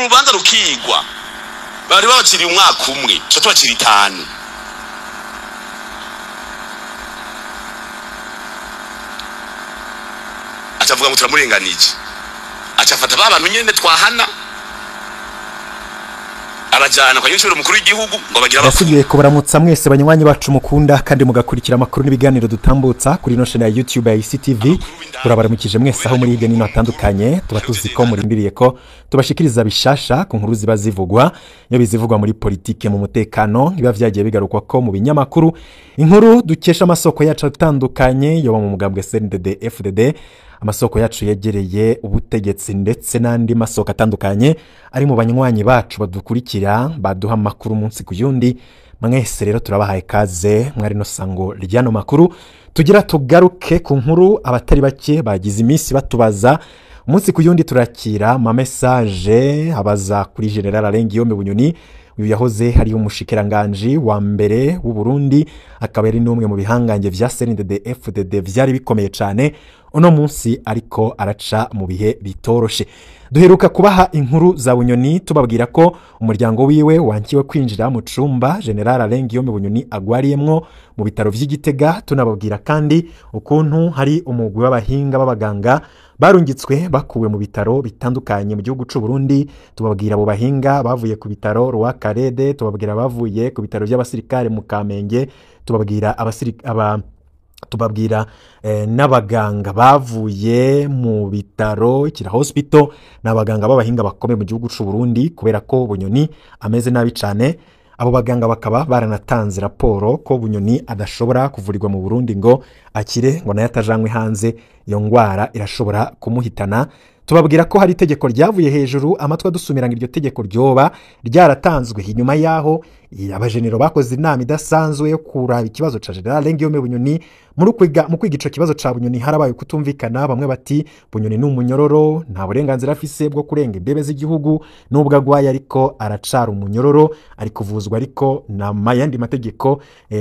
Urubanza rukigwa, bari babaciriye umwaka umwe, tuca tubacira 5. Acavuga ngo turamurenganije, acafata ba bantu nyene twahana abajana kwa nyiciro mukuru w'igihugu ngo bagira. Ndasubiye kubaramutsa mwese banywanyi bacu mukunda kandi mugakurikira amakuru n'ibiganiro dutambutsa kuri ino chaîne ya YouTube ya ICTV. Turabaramukije mwese aho muri hirya nino hatandukanye, tuba tuzi ko murindiriye ko tubashikiriza bishasha ku nkuru ziba zivugwa, iyo bizivugwa muri politike, mu mutekano, biba vyagiye bigarukwa ko mu binyamakuru, inkuru dukesha amasoko yacu atandukanye yoba mu mugambwe CNDD FDD, amasoko yacu yegereye ubutegetsi ndetse n'andi masoko atandukanye ari mu banywanyi bacu badukurikira, baduha amakuru umunsi ku yundi. Mwese rero turabahaye kaze mwari no sango ryano makuru tugira tugaruke ku nkuru abatari bake bagize iminsi batubaza umunsi ku yundi. Turakira ma message abaza kuri General Alain Guillaume Bunyoni. Uyu yahoze hari umushikiranganji wa mbere w'u Burundi, akaba ari n'umwe mu bihangange vya CNDD FDD vyari bikomeye cyane. Uno munsi ariko araca mu bihe bitoroshe. Duheruka kubaha inkuru za Bunyoni, tubabwira ko umuryango wiwe wankiwe kwinjira mu cumba General Alain Guillaume Bunyoni agwariyemwo mu bitaro vy'Igitega. Tunababwira kandi ukuntu hari umugwi w'abahinga b'abaganga barungitswe bakuwe mu bitaro bitandukanye mu gihugu c'u Burundi. Tubabwira abo bahinga bavuye ku bitaro Rwa Karede, tubabwira bavuye ku bitaro by'abasirikare mu Kamenge, tubabwira tubabwira n'abaganga bavuye mu bitaro Kira Hospital, n'abaganga b'abahinga bakomeye mu gihugu c'u Burundi, kubera ko Bunyoni ameze nabi cyane. Abo baganga bakaba baranatanze raporo ko Bunyoni adashobora kuvurirwa mu Burundi ngo akire, ngo nayo atajanywe hanze iyo ngwara irashobora kumuhitana. Tubabwira ko hari itegeko ryavuye hejuru, amatwi adusumira ngo iryo tegeko ryoba ryaratanzwe inyuma yaho abajenero bakoze inama idasanzwe yo kuraba ikibazo ca General Alain Guillaume Bunyoni. Muri kwiga mu kwiga ico kibazo ca Bunyoni harabaye kutumvikana, bamwe bati Bunyoni ni umunyororo, nta burenganzira afise bwo kurenga imbebe z'igihugu nubwo agwaye, ariko aracara umunyororo, ari kuvuzwa, ariko na mayandi mategeko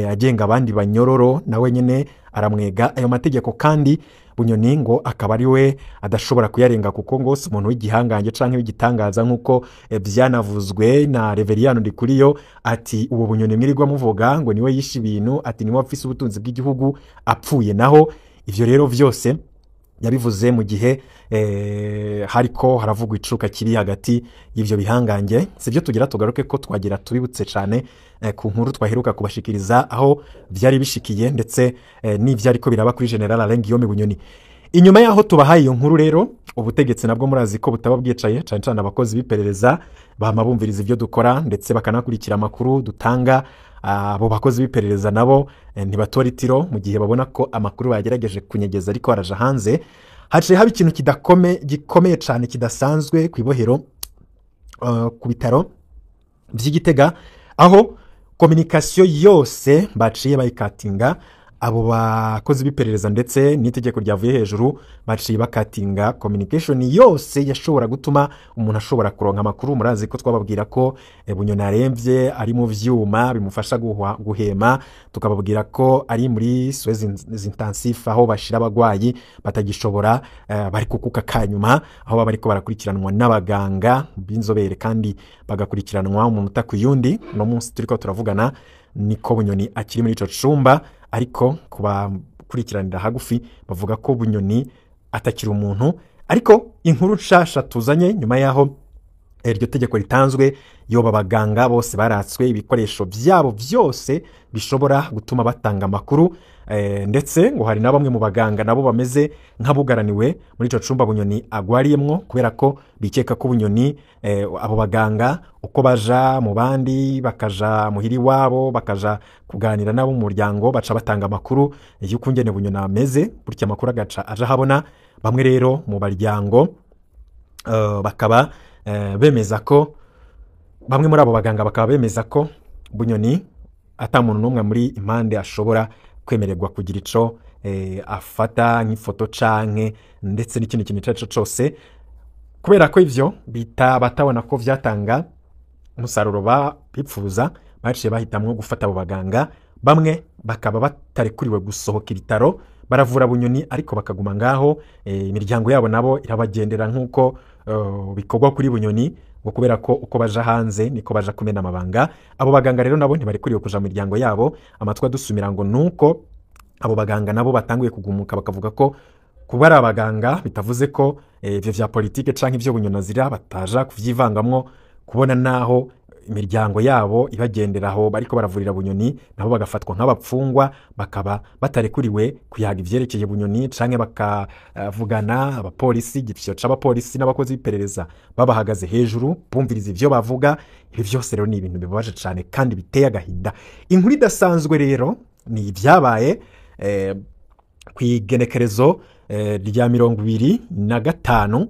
agenga abandi banyororo nawe nyene aramwega ayo mategeko, kandi Bunyoni ngo akaba ari we adashobora kuyarenga kuko ngo si umuntu w'igihangange canke w'igitangaza, nkuko vyanavuzwe na Reveriyano Ndikuriyo ati uwo Bunyoni mwirirwa muvuga ngo niwe yishe ibintu, ati niwe afise ubutunzi bw'igihugu apfuye naho. Ivyo rero vyose yabivuze mu gihe hariko haravugwa icuka kiri hagati y'ivyo bihangange. Sivyo tugira tugaruke ko twagira tubibutse cyane ku nkuru twaheruka kubashikiriza aho vyari bishikiye ndetse n'ivyariko biraba kuri General Alain Guillaume Bunyoni. Inyuma yaho tubahaye iyo nkuru rero, ubutegetsi nabwo murazi ko butaba bwicaye, cyane cyane abakozi b'iperereza bama bumviriza ivyo dukora ndetse bakanakurikira amakuru dutanga. Abo bakozi b'iperereza nabo ntibatora itiro mu gihe babona ko amakuru bagerageje kunyegeza ariko araja hanze. Haciye haba ikintu gikomeye cyane kidasanzwe ku ibohero, ku bitaro vy'Igitega, aho communication yose baciye bayikatinga. Abo bakozi b'iperereza ndetse n'itegeko ryavuye hejuru baciye bakatinga communication yose yashobora gutuma umuntu ashobora kuronka amakuru. Murazi ko twababwira ko Bunyoni aremvye, ari mu vyuma bimufasha guhema, tukababwira ko ari muri soins intensifs aho bashira abagwayi batagishobora, bari kukuka kanyuma, aho baba bariko barakurikiranwa n'abaganga b'inzobere kandi bagakurikiranwa umunota ku yundi. No munsi turiko turavugana niko Bunyoni akiri muri ico cumba, ariko kubakurikiranira hagufi bavuga ko Bunyoni atakiri umuntu. Ariko inkuru nshasha tuzanye nyuma yaho iryo tegeko ritanzwe, yoba abaganga bose baratswe ibikoresho byabo byose bishobora gutuma batanga amakuru, ndetse ngo hari na bamwe mu baganga nabo bameze nk'abugaraniwe muri ico cumba Bunyoni agwariyemwo, kubera ko bikeka ko Bunyoni, abo baganga uko baja mu bandi bakaja muhiri wabo bakaja kuganira nabo mu muryango, baca batanga amakuru y'ukungene Bunyoni ameze, burya amakuru agaca aja habona. Bamwe rero mu baryango bakaba bemeza ko bamwe muri abo baganga bakaba bemeza ko Bunyoni ata muntu n'umwe muri impande ashobora kwemererwa kugira ico afata nk'ifoto canke ndetse n'ikindi kintu ico arico cose, kubera ko ivyo bita batabona ko vyatanga umusaruro bipfuza. Baciye bahitamwo gufata abo baganga, bamwe bakaba batarekuriwe gusohoka ibitaro, baravura Bunyoni ariko bakaguma ngaho. Imiryango yabo nabo irabagendera nk'uko bikorwa kuri Bunyoni. ngo kubera ko uko baja hanze niko baja kumena amabanga. Abo baganga rero nabo ntibarekuriwe kuja mu miryango yabo. Amatwi adusumira ngo nuko abo baganga nabo batanguye kugumuka bakavuga ko kuba ari abaganga bitavuze ko ivyo vya politike canke ivyo bunyonazira bataja kuvyivangamwo, kubona naho imiryango yabo ibagenderaho bariko baravurira Bunyoni, nabo bagafatwa nk'abapfungwa, bakaba batarekuriwe kuyaga ivyerekeye Bunyoni canke bakavugana. Abapolisi, igifyo c'abapolisi n'abakozi b'iperereza babahagaze hejuru bumviriza ivyo bavuga. Ibi vyose rero ni ibintu bibabaje cane kandi biteye agahinda. Inkuru idasanzwe rero ni ibyabaye kw'igenekerezo rya 25,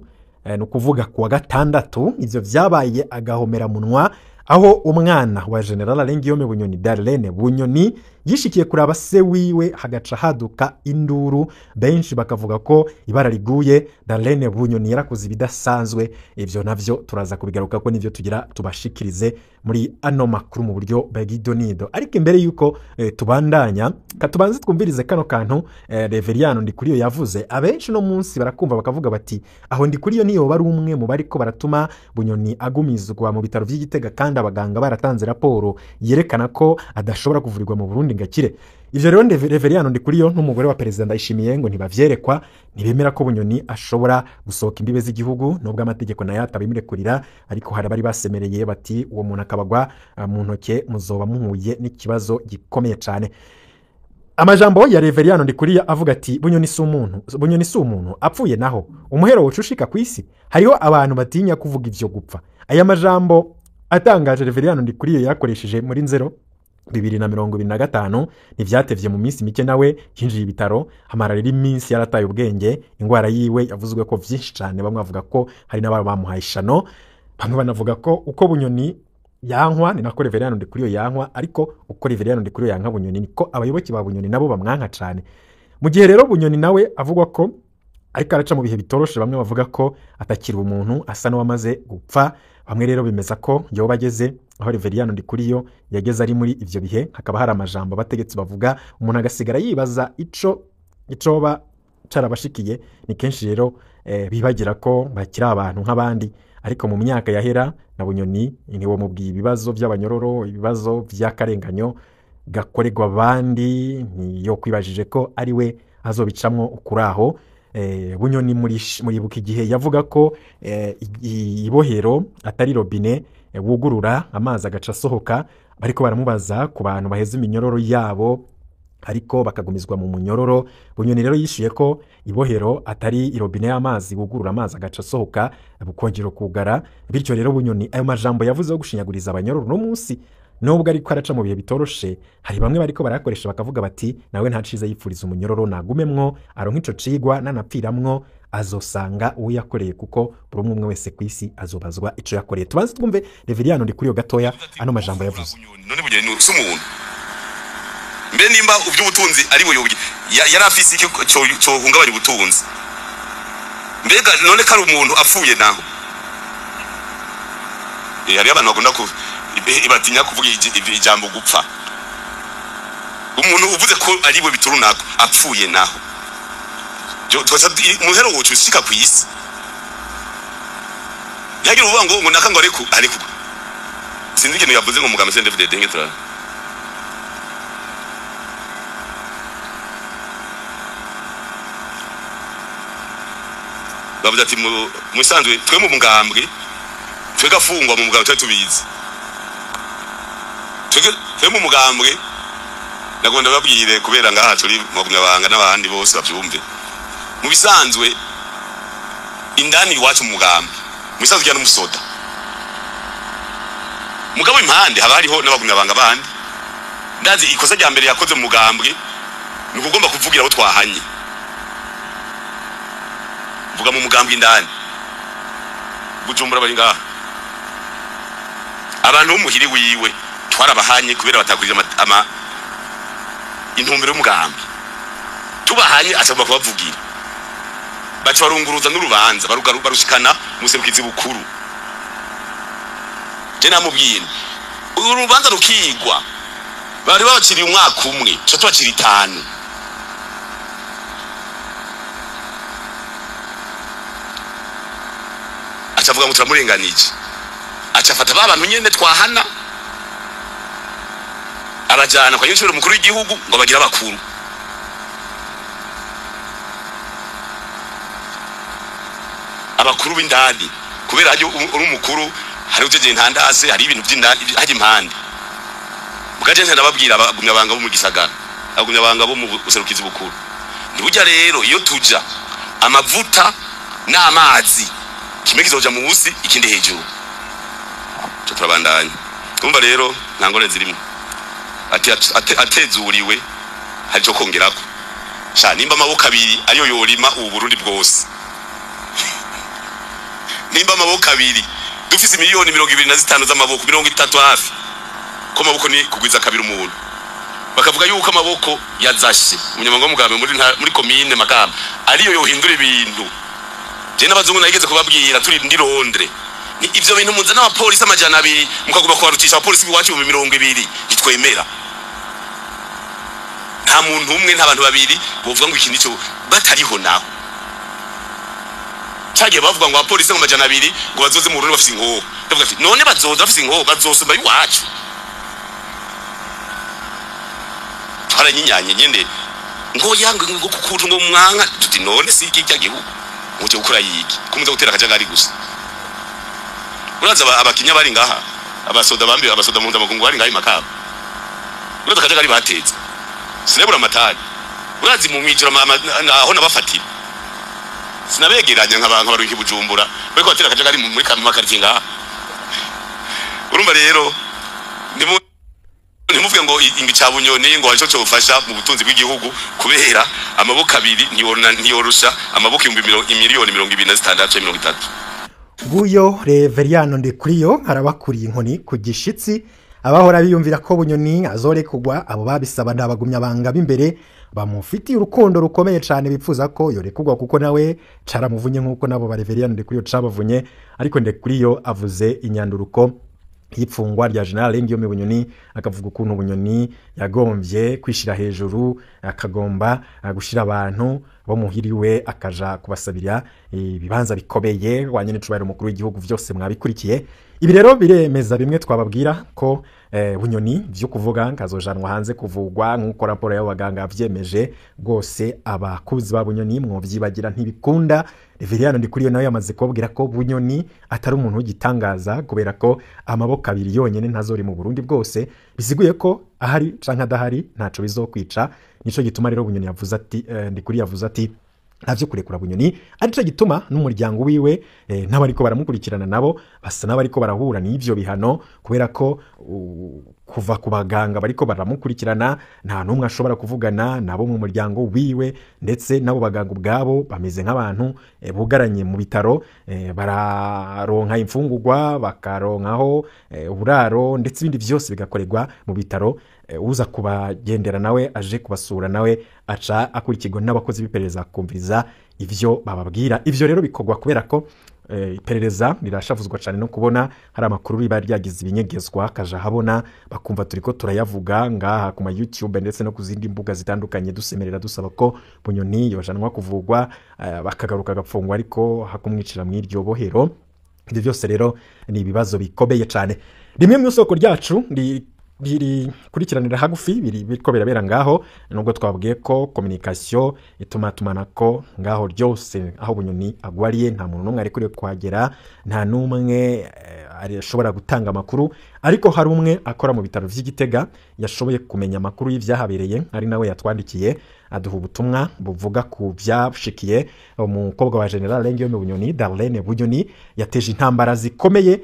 ni ukuvuga kuwa gatandatu. Ivyo vyabaye agahomeramunwa, aho umwana wa General Alain Guillaume Bunyoni, Darlene Bunyoni, yishikiye kuraba se wiwe, hagaca haduka induru, benshi bakavuga ko ibara riguye. Darlene Bunyoni yarakoze ibidasanzwe. Ivyo navyo turaza kubigaruka ko nivyo tugira tubashikirize muri ano makuru mu buryo bw'idonido. Ariko imbere yuko tubandanya, katubanze twumvirize kano kantu Reveriyano Ndikuriyo yavuze. Abenshi no munsi barakumva bakavuga bati aho Ndikuriyo niyo bari umwe mu bariko baratuma Bunyoni agumizwa mu bitaro vy'Igitega, kandi abaganga baratanze raporo yerekana ko adashobora kuvurirwa mu Burundi ngakire. Ivyo rero Reveriyano Ndikuriyo n'umugore wa Perezida Ndayishimiye ngo ntibavyerekwa, ntibemera ko Bunyoni ashobora gusohoka imbibe z'igihugu nubwo amategeko nayo atabimurekurira. Ariko hari abari basemereye bati uwo muntu akabagwa mu ntoke muzoba muhuye n'ikibazo gikomeye cane. Amajambo ya Reveriyano Ndikuriyo avuga ati Bunyoni si umuntu, Bunyoni si umuntu apfuye naho umuhero wocushika kwisi. Hariho abantu batinya kuvuga ivyo gupfa. Aya majambo atangaje Reveriyano Ndikuriyo yakoresheje muri nzero 2025 ntivyatevye mu minsi mike nawe yinjiye ibitaro, hamara rero iminsi yarataye ubwenge. Ingwara yiwe yavuzwe ko vyinshi cane, bamwe bavuga ko hari n'ababa bamuhaye ishano, bamwe banavuga ko uko Bunyoni yankwa ni nako Reveriyano Ndikuriyo yankwa, ariko uko Reveriyano Ndikuriyo yanka Bunyoni niko abayoboke ba Bunyoni nabo bamwanka cane. Mu gihe rero Bunyoni nawe avugwa ko ariko araca mu bihe bitoroshe, bamwe bavuga ko atakiri umuntu, asa n'uwamaze gupfa. Bamwe rero bemeza ko yoba ageze aho Reveriyano Ndikuriyo yageze ari muri ivyo bihe. Hakaba hari amajambo abategetsi bavuga umuntu agasigara yibaza ico icoba carabashikiye. Ni kenshi rero bibagira ko bakiri abantu nk'abandi, ariko mu myaka yahera na Bunyoni niwo mubwiye ibibazo by'abanyororo, ibibazo by'akarenganyo gakorerwa abandi, niyo kwibajije ko ari we azobicamwo ukuraho. Bunyoni muribuka igihe yavuga ko ibohero atari robine wugurura amazi agaca asohoka, bariko baramubaza ku bantu baheze iminyororo yabo ariko bakagumizwa mu munyororo. Bunyoni rero yishuye ko ibohero atari irobine y'amazi wugurura amazi agaca asohoka bukongera kugara. Bityo rero Bunyoni ayo majambo yavuze yo gushinyaguriza abanyororo no munsi nubwo ariko araca mu bihe bitoroshe, hari bamwe bariko barakoresha bakavuga bati nawe nta ciza yipfuriza umunyororo, nagumemwo aronka ico cigwa, nanapfiramwo azosanga uwo yakoreye, kuko buri umwe wese kwisi azobazwa ico yakoreye. Tubanze twumve Reveriyano Ndikuriyo gatoya ano majambo yavuze. None Bunyoni si umuntu, mbe nimba uby'ubutunzi ari buyoboye yari afise iki cyo hungabanya ubutunzi? Mbega none kari umuntu apfuye naho? Hari abantu bakunda ku batinya kuvuga ijambo gupfa. Umuntu uvuze ko ari we biturunako apfuye naho, muhero wocu ushika kwisi yagira uvuga ngo naka ngo ariko ariko sinzi ikintu yavuze ngo mugame CNDD-FDD ngetura bavuze ati musanzwe twe mu mugambwe twe gafungwa mu mugambwe tubizi twe mu mugambwe nagomba babwire kubera ngaha turi mu n'abandi bose bavyumve. Mu bisanzwe indani iwacu mu mugambwe mu bisanzwe cyane umusoda mugabo impande haba hariho n'abagumyabanga bandi. Ndazi ikosa rya mbere yakoze mu mugambwe ni ukugomba kuvugira abo twahanye, mvuga mu mugambwe indani Bujumbura bari ngaha abantu b'umuhiri wiwe twarabahanye kubera batakurije ama intumbero y'umugambi, tubahanye asabwa kubavugira, baca barunguruza n'urubanza barushikana muserukizi bukuru. Je namubwiye urubanza rukigwa, bari babaciriye umwaka umwe ca tubacira 5. Acavuga ngo turamurenganije. Aca afata ba bantu nyene twahana, abajana kwa nyinshuro mukuru w'igihugu ngo bagira abakuru. Abakuru b'indani, kubera hajya uri umukuru hari ujeje intandase, hari ibintu by'indani hajya impande. Mugaje ndababwira abagumya banga bo mu gisagara, abagumya banga bo mu buserukizi bukuru. Ntibujya rero iyo tuja amavuta n'amazi, kimwe kizoja munsi ikindi hejuru. Cyo turabandanya. Kumva rero nta ngorane zirimo. Ati atezuriwe hari cyo kongerako. Sha nimba amaboko abiri ariyo yorima ubu Burundi bwose. Nimba amaboko abiri dufise 25 miliyoni z'amaboko, 30 hafi, ko amaboko ni kugwiza kabiri umuntu. Bakavuga yuko amaboko yazashe umunyamabanga w'umugambi muri komine Makamba ariyo yohindura ibintu. Je n'abazungu nageze kubabwira turi ndi Londres, ni ivyo bintu muzana abapolisi 200 mukaguma kubarutisha abapolisi biwacu 20,000, ntitwemera. Nta muntu umwe, nta bantu babiri bovuga ngo iki nico batariho. Naho cagiye bavuga ngo abapolisi ngo 200 ngo bazoze mu Burundi bafise inkoho, ndavuga ati none bazoza bafise inkoho bazosumba iwacu? Twaranyinyanye nyene ngo yanga ngo kukuntu ngo mwanka, tuti none si iki gihugu muje gukora yiki kumuza gutera akajagari gusa. Uraza abakinya bari ngaha, abasoda bambi, abasoda mu ndamakungu bari ngaha Makamba, uraza akajagari batetse sinebura amatari. Urazi mu mwijoro aho nabafatira sinabegeranya nk'abaruhi Bujumbura bariko batera akajagari muri makartie ngaha. Urumva rero ntimuvuge ngo ingi ca Bunyoni ngo arico cofasha mu butunzi bw'igihugu, kubera amaboko abiri ntiyorusha amaboko 26,000,000 30,000. Nguyo Reveriyano Ndikuriyo arabakuriye inkoni ku gishitsi. Abahora biyumvira ko Bunyoni azorekugwa, abo babisaba ndabagumya banga b'imbere bamufitiye urukundo rukomeye cyane, bipfuza ko yorekugwa kuko nawe caramuvunye nkuko nabo ba Reveriyano Ndikuriyo cabavunye. Ariko Ndikuriyo avuze inyanduruko y'ipfungwa rya General Guillaume Bunyoni, akavuga ukuntu Bunyoni yagombye kwishira hejuru, akagomba gushira abantu bo muhiriwe, akaja kubasabira ibibanza bikomeye wa nyene cubahiro umukuru w'igihugu. Vyose mwabikurikiye. Ibi rero biremeza bimwe twababwira ko Bunyoni vyo kuvuga kazojanwa hanze kuvugwa nk'uko raporo y'abaganga vyemeje. Rwose abakuzi ba Bunyoni mwovyibagira, ntibikunda. Reveriyano Ndikuriyo nawe yamaze kubabwira ko Bunyoni atari umuntu w'igitangaza, kubera ko amaboko abiri yonyene ntazori mu Burundi bwose, bisiguye ko ahari canke adahari ntaco bizokwica. Nico gituma rero Bunyoni yavuze ati Ndikuriyo yavuze ati ntavyo kurekura Bunyoni, arico gituma n'umuryango wiwe n'abariko baramukurikirana nabo basa n'abariko barahura n'ivyo bihano, kubera ko kuva ku baganga bariko baramukurikirana nta n'umwe ashobora kuvugana nabo mu muryango wiwe, ndetse nabo baganga ubwabo bameze nk'abantu bugaranye mu bitaro. Bararonka imfungurwa, bakaronkaho uburaro, ndetse ibindi vyose bigakorerwa mu bitaro. Uza kubagendera nawe aje kubasura nawe aca akurikirwa n'abakozi b'iperereza kumviriza ivyo bababwira. Ivyo rero bikorwa kubera ko iperereza rirashavuzwa cyane no kubona hari amakuru riba ryagize ibinyegezwa akaja habona, bakumva turiko turayavuga ngaha ku ma YouTube ndetse no ku zindi mbuga zitandukanye, dusemerera dusaba ko Bunyoni yojanwa kuvugwa, bakagaruka agapfungwa, ariko hakumwicira mw'iryo bohero. Ibyo byose rero ni ibibazo bikomeye cyane. Rimwe mu isoko ryacu riri kurikiranira hagufi biri biriko birabera ngaho, nubwo twabwiye ko communication ituma tumanako ngaho ryose aho Bunyoni agwariye nta muntu n'umwe ari kuri kuhagera, nta n'umwe ashobora gutanga amakuru. Ariko hari umwe akora mu bitaro vy'Igitega yashoboye kumenya amakuru y'ivyahabereye, ari nawe yatwandikiye aduha ubutumwa buvuga ku vyashikiye umukobwa wa General Guillaume Bunyoni, Darlene Bunyoni. Yateje intambara zikomeye,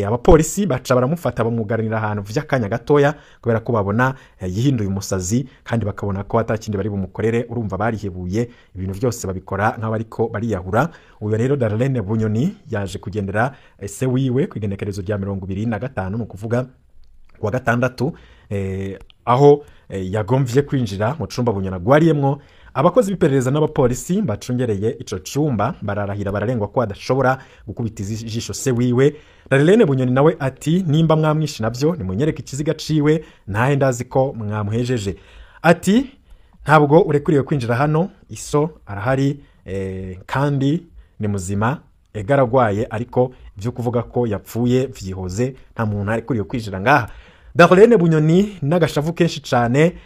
abapolisi baca baramufata bamugaranira ahantu vy'akanya gatoya, kubera ko babona yihinduye umusazi kandi bakabona ko atakindi bari bumukorere. Urumva barihebuye, ibintu byose babikora nk'abariko bariyahura. Uyo rero Darlene Bunyoni yaje kugendera se wiwe ku igenekerezo rya 25, ni ukuvuga kuwa gatandatu, aho yagomvye kwinjira mu cumba Bunyoni agwariyemwo. Abakozi b'iperereza n'abapolisi bacungereye ico cumba bararahira bararengwa ko adashobora gukubita ijisho se wiwe. Darlene Bunyoni nawe ati nimba mwamwishe navyo nimunyereke ikiziga ciwe, ntahe ndazi ko mwamuhejeje. Ati ntabwo urekuriwe kwinjira hano, iso arahari kandi ni muzima, ega aragwaye ariko Ivyo kuvuga ko yapfuye vyihoze, nta muntu ari kuriyo kwijira ngaha. Darlene Bunyoni n'agashavu kenshi cane,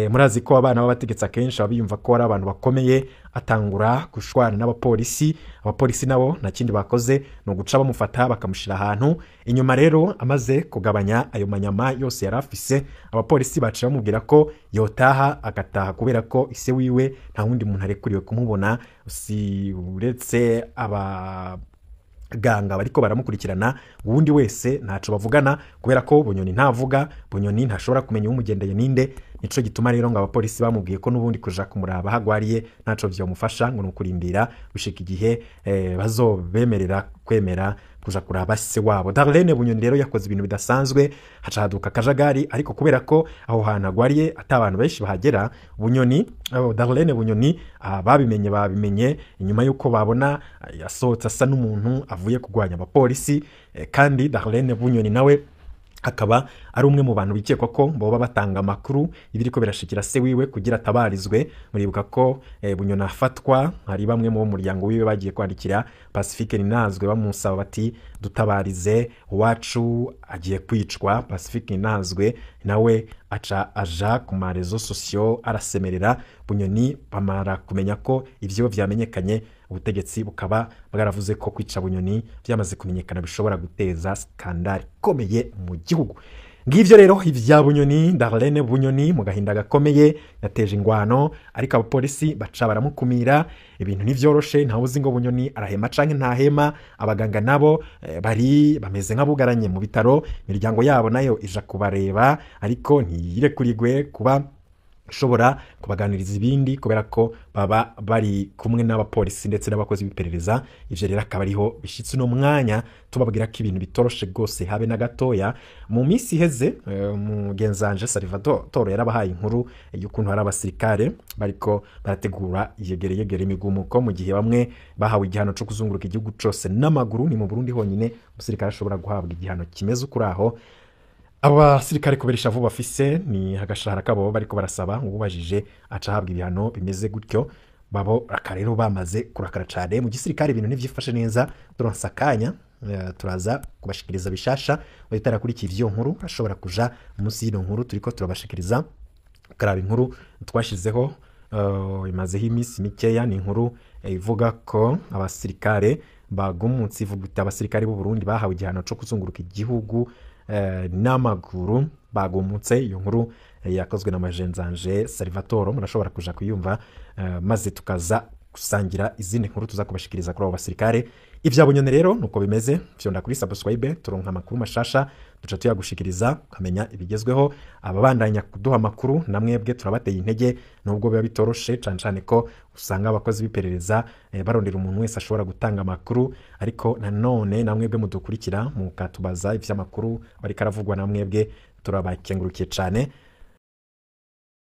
murazi ko abana b'abategetsi akenshi babiyumva ko ari abantu bakomeye, atangura gushwana n'abapolisi. Abapolisi nabo nta kindi bakoze ni uguca bamufata bakamushira ahantu inyuma. Rero amaze kugabanya ayo manyama yose yari afise, abapolisi baciye bamubwira ko yotaha agataha, kubera ko ise wiwe nta wundi muntu arekuriwe kumubona si uretse aba ganga bariko baramukurikirana, uwundi wese ntaco bavugana, kubera ko Bunyoni ntavuga, Bunyoni ntashobora kumenya umugendeye ninde. Nico gituma rero ngo abapolisi bamubwiye ko nubundi kuja kumuraba hagwariye ntaco vyomufasha, ngo nukurindira gushika igihe bazobemerera kwemera kuja kuraba se wabo. Darlene Bunyoni rero yakoze ibintu bidasanzwe, haca haduka akajagari, ariko kubera ko aho hantu agwariye ata abantu benshi bahagera, Bunyoni Darlene Bunyoni babimenye inyuma yuko babona yasohotse asa n'umuntu avuye kugwanya abapolisi, kandi Darlene Bunyoni nawe akaba ari umwe mu bantu bikekwa ko boba batanga amakuru ibiriko birashikira se wiwe kugira atabarizwe. Muribuka ko Bunyoni afatwa hari bamwe mu muryango wiwe bagiye kwandikira Pacifique Ninazwe bamusaba bati dutabarize uwacu agiye kwicwa. Pacifique Ninazwe nawe aca aja ku ma réseaux sociaux arasemerera Bunyoni, bamara kumenya ko ivyo vyamenyekanye, ubutegetsi bukaba bwaravuze ko kwica Bunyoni byamaze kumenyekana bishobora guteza skandale ikomeye mu gihugu. Ngivyo rero ivya Bunyoni. Darlene Bunyoni mu gahinda gakomeye yateje ingwano, ariko abapolisi baca baramukumira. Ibintu ntivyoroshe, ntawe uzi ngo Bunyoni arahema canke ntahema. Abaganga nabo bari bameze nk'abugaranye mu bitaro, imiryango yabo nayo ija kubareba ariko ntiyirekurigwe kuba ushobora kubaganiriza ibindi, kubera ko baba bari kumwe n'abapolisi ndetse n'abakozi b'iperereza. Ivyo rero akaba ariho bishitse uno mwanya, tubabwira ko ibintu bitoroshe rwose habe na gatoya. Mu minsi iheze mugenzanje Salvador Toro yarabahaye inkuru y'ukuntu hari abasirikare bariko barategura yegere yegere imigumuko, mu gihe bamwe bahawe igihano co kuzunguruka igihugu cose n'amaguru. Ni mu Burundi honyine umusirikare ashobora guhabwa igihano kimeze ukuraho. Abasirikare kubera ishavu bafise ni agashahara kabo bariko barasaba, ububajije aca ahabwa ibihano bimeze gutyo. Babo akarero bamaze kurakara cane mu gisirikare, ibintu ntivyifashe neza. Turonse akanya turaza kubashikiriza bishasha. Witarakurikiye ivyo nkuru ashobora kuja munsi y'ino nkuru turiko turabashikiriza karaba inkuru twashizeho, imazeho iminsi mikeya. Ni inkuru ivuga ko abasirikare bagumutse, ivuga iti abasirikare b'u Burundi bahawe igihano co kuzunguruka igihugu n'amaguru bagumutse. Iyo nkuru yakozwe na Majenzanje Salvatore, murashobora kuja kuyumva, maze tukaza gusangira izindi nkuru tuza kubashikiriza kuri abo basirikare. Ivya Bunyoni rero nuko bimeze. Fyonda kuri subscribe, turonka amakuru mashasha duca tuyagushikiriza ukamenya ibigezweho. Ababandanya kuduha amakuru namwebwe turabateye intege, nubwo biba bitoroshe, cane cane ko usanga abakozi b'iperereza barondera umuntu wese ashobora gutanga amakuru, ariko nanone namwebwe mudukurikira mukatubaza ivy'amakuru bariko aravugwa, namwebwe turabakengurukiye cane.